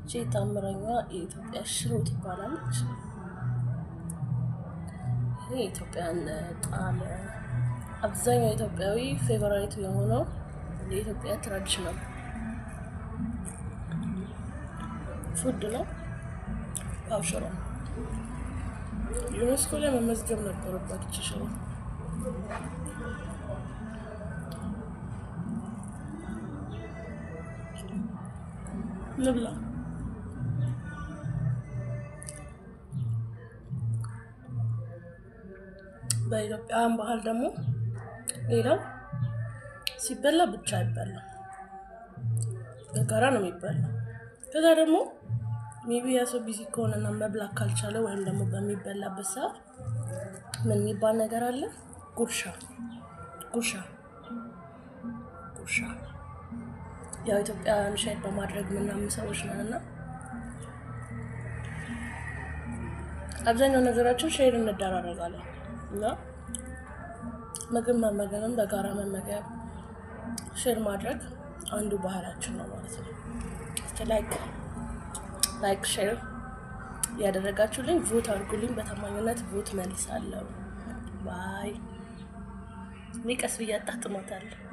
እቺ ታምረኛዋ የኢትዮጵያ ሽሮ ትባላለች። ይሄ የኢትዮጵያን ጣዕም፣ አብዛኛው ኢትዮጵያዊ favorite ኡ የሆነው የኢትዮጵያ traditional food ነው። ያው ሽሮ ዩኔስኮ ላይ መመዝገብ ነበረባት እቺ ሽሮ። ንብላ። በኢትዮጵያውያን ባህል ደግሞ ሌላው ሲበላ ብቻ አይበላም፣ በጋራ ነው የሚበላው። ከዛ ደግሞ maybe ያ ሰው busy ከሆነና መብላት ካልቻለ ወይም ደግሞ በሚበላበት ሰዓት ምን የሚባል ነገር አለ? ጉርሻ፣ ጉርሻ፣ ጉርሻ። ያው ኢትዮጵያውያን share በማድረግ ምናምን ሰዎች ነን እና አብዛኛው ነገራችን share እንደራረጋለን እና ምግብ መመገብን በጋራ መመገብ፣ share ማድረግ አንዱ ባህላችን ነው ማለት ነው። እስቲ like like share ያደረጋችሁልኝ vote አድርጉልኝ። በታማኝነት vote መልሳለሁ። Bye። እኔ ቀስ ብዬ አጣጥማታለሁ።